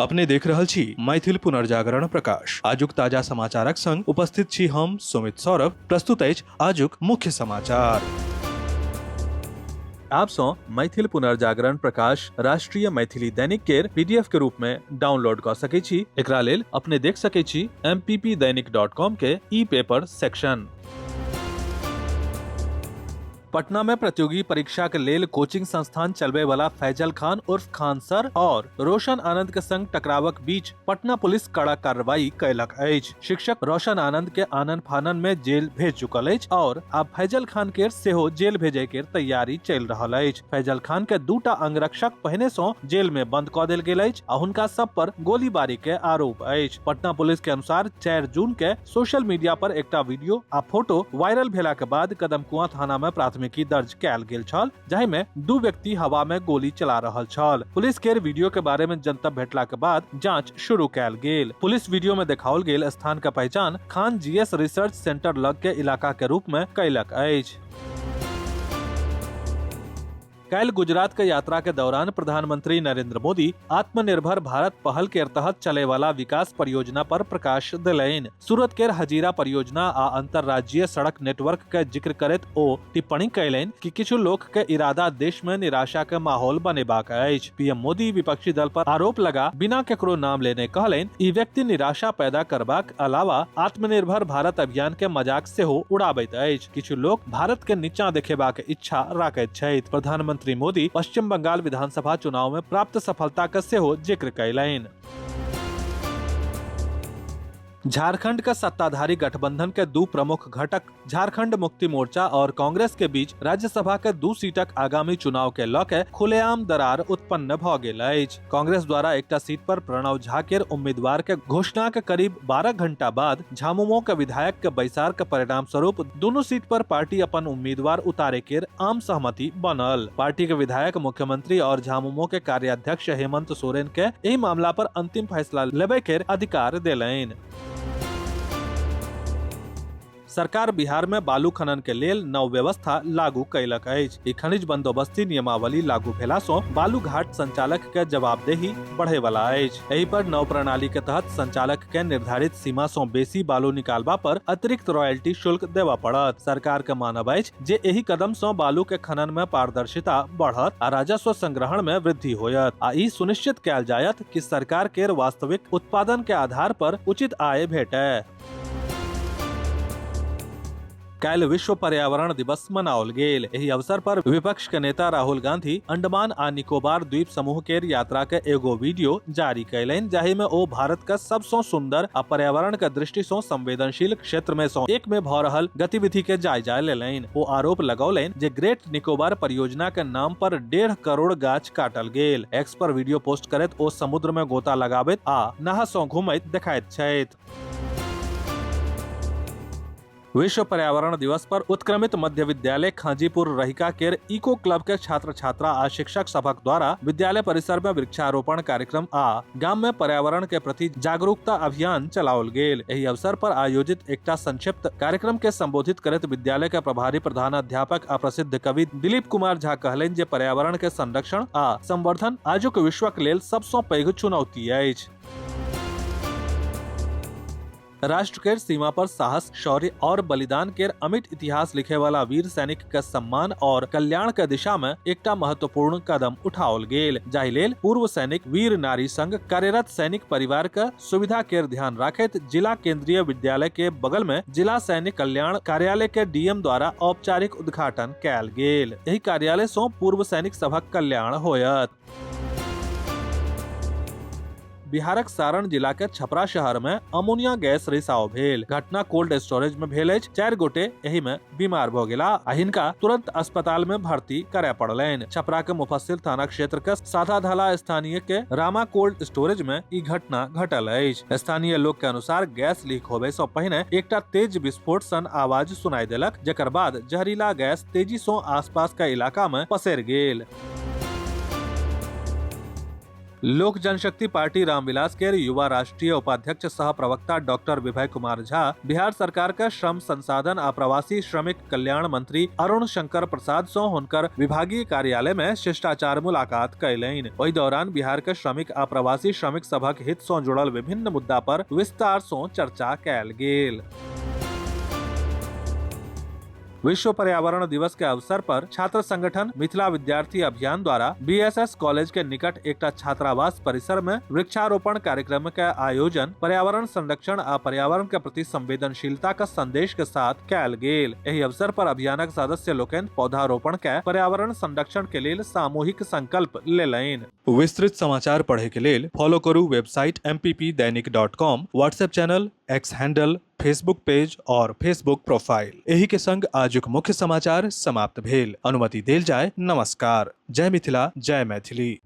अपने देख रहल छी मैथिल पुनर्जागरण प्रकाश। आजुक ताजा समाचारक संग उपस्थित छी हम सुमित सौरभ। प्रस्तुत अछि आजुक मुख्य समाचार। आप सँ मैथिल पुनर्जागरण प्रकाश राष्ट्रीय मैथिली दैनिक केर पीडीएफ के रूप में डाउनलोड कऽ सकै छी। एकरा लेल अपने देख सकै छी mppdainik.com के ई पेपर सेक्शन। पटना में प्रतियोगी परीक्षा के लेल कोचिंग संस्थान चलबे वाला फैजल खान उर्फ खान सर और रोशन आनंद के संग टकरावक बीच पटना पुलिस कड़ा कार्रवाई कयलक अछि। शिक्षक रोशन आनंद के आनन फानन में जेल भेज चुकल अछि और आब फैजल खान के सेहो जेल भेजय के तैयारी चलि रहल अछि। फैजल खान के दूटा अंगरक्षक पहिने सँ जेल में बंद कऽ देल गेल अछि आ हुनका सब पर गोलीबारी के आरोप अछि। पटना पुलिस के अनुसार 4 जून के सोशल मीडिया पर एकटा वीडियो आ फोटो वायरल भेला के बाद कदमकुआं थाना में प्राथमिकी दर्ज कयल गेल छल, जाहि में दू व्यक्ति हवा में गोली चला रहल छल। पुलिस के वीडियो के बारे में जनतब भेटला के बाद जांच शुरू कयल गेल। पुलिस वीडियो में देखाओल गेल स्थान के पहचान खान जीएस रिसर्च सेंटर लग के इलाका के रूप में कयलक अछि। काल्हि गुजरात के यात्रा के दौरान प्रधानमंत्री नरेंद्र मोदी आत्मनिर्भर भारत पहल के तहत चले वाला विकास परियोजना पर प्रकाश देलनि। सूरत के हजीरा परियोजना आ अंतर्राज्यीय सड़क नेटवर्क के जिक्र करैत ओ टिप्पणी कयलनि कि किछु लोक के इरादा देश में निराशा के माहौल बनेबाक अछि। पीएम मोदी विपक्षी दल पर आरोप लगा बिना केकरो नाम लेने कहलनि, ई व्यक्ति निराशा पैदा करबाक अलावा आत्मनिर्भर भारत अभियान के मजाक सेहो उड़ाबैत अछि। किछु लोक भारत के नीचा देखेबाक इच्छा राखैत छथि। प्रधानमंत्री मोदी पश्चिम बंगाल विधानसभा चुनाव में प्राप्त सफलता के सेहो जिक्र कयलनि। झारखंड के सत्ताधारी गठबंधन के दू प्रमुख घटक झारखंड मुक्ति मोर्चा और कांग्रेस के बीच राज्यसभा के दू सीटक आगामी चुनाव के लऽ के खुलेआम दरार उत्पन्न भऽ गेल अछि। कांग्रेस द्वारा एकटा सीट पर प्रणव झा के उम्मीदवार के घोषणा के करीब 12 घंटा बाद झामुमो के विधायक के बैसार के परिणाम स्वरूप दोनों सीट पर पार्टी अपन उम्मीदवार उतारे के आम सहमति बनल। पार्टी के विधायक मुख्यमंत्री और झामुमो के कार्याध्यक्ष हेमंत सोरेन के एहि मामला पर अंतिम फैसला लेबे के अधिकार देलनि। सरकार बिहार में बालू खनन के लेल नव व्यवस्था लागू कयलक अछि। ई खनिज बंदोबस्ती नियमावली लागू भेला सँ बालू घाट संचालक के जवाबदेही बढ़े वाला अछि। एहि पर नव प्रणाली के तहत संचालक के निर्धारित सीमा सँ बेसी बालू निकालबा पर अतिरिक्त रॉयल्टी शुल्क देबऽ पड़त। सरकार के मानब अछि जे एहि कदम सँ बालू के खनन में पारदर्शिता बढ़त आ राजस्व संग्रहण में वृद्धि होयत आ ई सुनिश्चित कयल जायत कि सरकार के वास्तविक उत्पादन के आधार पर उचित आय भेटय। काल्हि विश्व पर्यावरण दिवस मनाओल गेल। एहि अवसर पर विपक्ष के नेता राहुल गांधी अंडमान आ निकोबार द्वीप समूह के यात्रा के एगो वीडियो जारी कयलनि, जाहि में ओ भारत के सबसँ सुंदर आ पर्यावरण के दृष्टि सँ संवेदनशील क्षेत्र में सँ एक में भऽ रहल गतिविधि के जायजा लेलनि। ओ आरोप लगौलनि जे ग्रेट निकोबार परियोजना के नाम पर 1.5 करोड़ गाछ काटल गेल। एक्स पर वीडियो पोस्ट करैत ओ समुद्र में गोता लगाबैत आ नाह सँ घुमैत देखाइत छथि। विश्व पर्यावरण दिवस पर उत्क्रमित मध्य विद्यालय खाजीपुर रहिका केर इको क्लब के छात्र छात्रा आ शिक्षक सभक द्वारा विद्यालय परिसर में वृक्षारोपण कार्यक्रम आ गाम में पर्यावरण के प्रति जागरूकता अभियान चलाओल गेल। एहि अवसर पर आयोजित एकटा संक्षिप्त कार्यक्रम के संबोधित करैत विद्यालय के प्रभारी प्रधानाध्यापक आ प्रसिद्ध कवि दिलीप कुमार झा कहलनि जे पर्यावरण के संरक्षण आ संवर्धन आजुक विश्वक लेल सबसँ पैघ चुनौती अछि। राष्ट्र के सीमा पर साहस, शौर्य और बलिदान के अमिट इतिहास लिखे वाला वीर सैनिक के सम्मान और कल्याण के दिशा में एकटा महत्वपूर्ण कदम उठाओल गेल, जाहि लेल पूर्व सैनिक वीर नारी संघ कार्यरत सैनिक परिवार के सुविधा के ध्यान राखैत जिला केंद्रीय विद्यालय के बगल में जिला सैनिक कल्याण कार्यालय के डीएम द्वारा औपचारिक उद्घाटन कयल गेल। एहि कार्यालय सँ पूर्व सैनिक सभक कल्याण होयत। बिहारक सारण जिला के छपरा शहर में अमोनिया गैस रिसाव भेल। घटना कोल्ड स्टोरेज में भेल अछि। 4 गोटे एहि में बीमार भ गेला आ हिनका तुरंत अस्पताल में भर्ती करय पड़लनि। छपरा के मुफस्सिल थाना क्षेत्र के साधाधाला स्थानीय के रामा कोल्ड स्टोरेज में ई घटना घटल अछि। स्थानीय लोक के अनुसार गैस लीक होबे से पहिने एकटा तेज विस्फोट सन आवाज सुनाई देलक, जकर बाद जहरीला गैस तेजी से आसपास के इलाका में पसरि गेल। लोक जनशक्ति पार्टी रामविलास के युवा राष्ट्रीय उपाध्यक्ष सह प्रवक्ता डॉक्टर विभय कुमार झा बिहार सरकार के श्रम संसाधन आ प्रवासी श्रमिक कल्याण मंत्री अरुण शंकर प्रसाद सं हुनकर विभागीय कार्यालय में शिष्टाचार मुलाकात कयलनि। ओहि दौरान बिहार के श्रमिक आ प्रवासी श्रमिक सभक हित सं जुड़ल विभिन्न मुद्दा पर विस्तार सं चर्चा कयल गेल। विश्व पर्यावरण दिवस के अवसर पर छात्र संगठन मिथिला विद्यार्थी अभियान द्वारा बीएसएस कॉलेज के निकट एकटा छात्रावास परिसर में वृक्षारोपण कार्यक्रम के आयोजन पर्यावरण संरक्षण आ पर्यावरण के प्रति संवेदनशीलता का संदेश के साथ कयल गेल। एहि अवसर पर अभियानक सदस्य लोकनि पौधारोपण के पर्यावरण संरक्षण के लेल सामूहिक संकल्प लेलनि। विस्तृत समाचार पढ़े के लेल फॉलो करू website mppdainik.com, WhatsApp channel, X handle, Facebook page और फेसबुक प्रोफाइल। एही के संग आजुक मुख्य समाचार समाप्त भेल। अनुमति देल जाय। नमस्कार। जय मिथिला, जय मैथिली।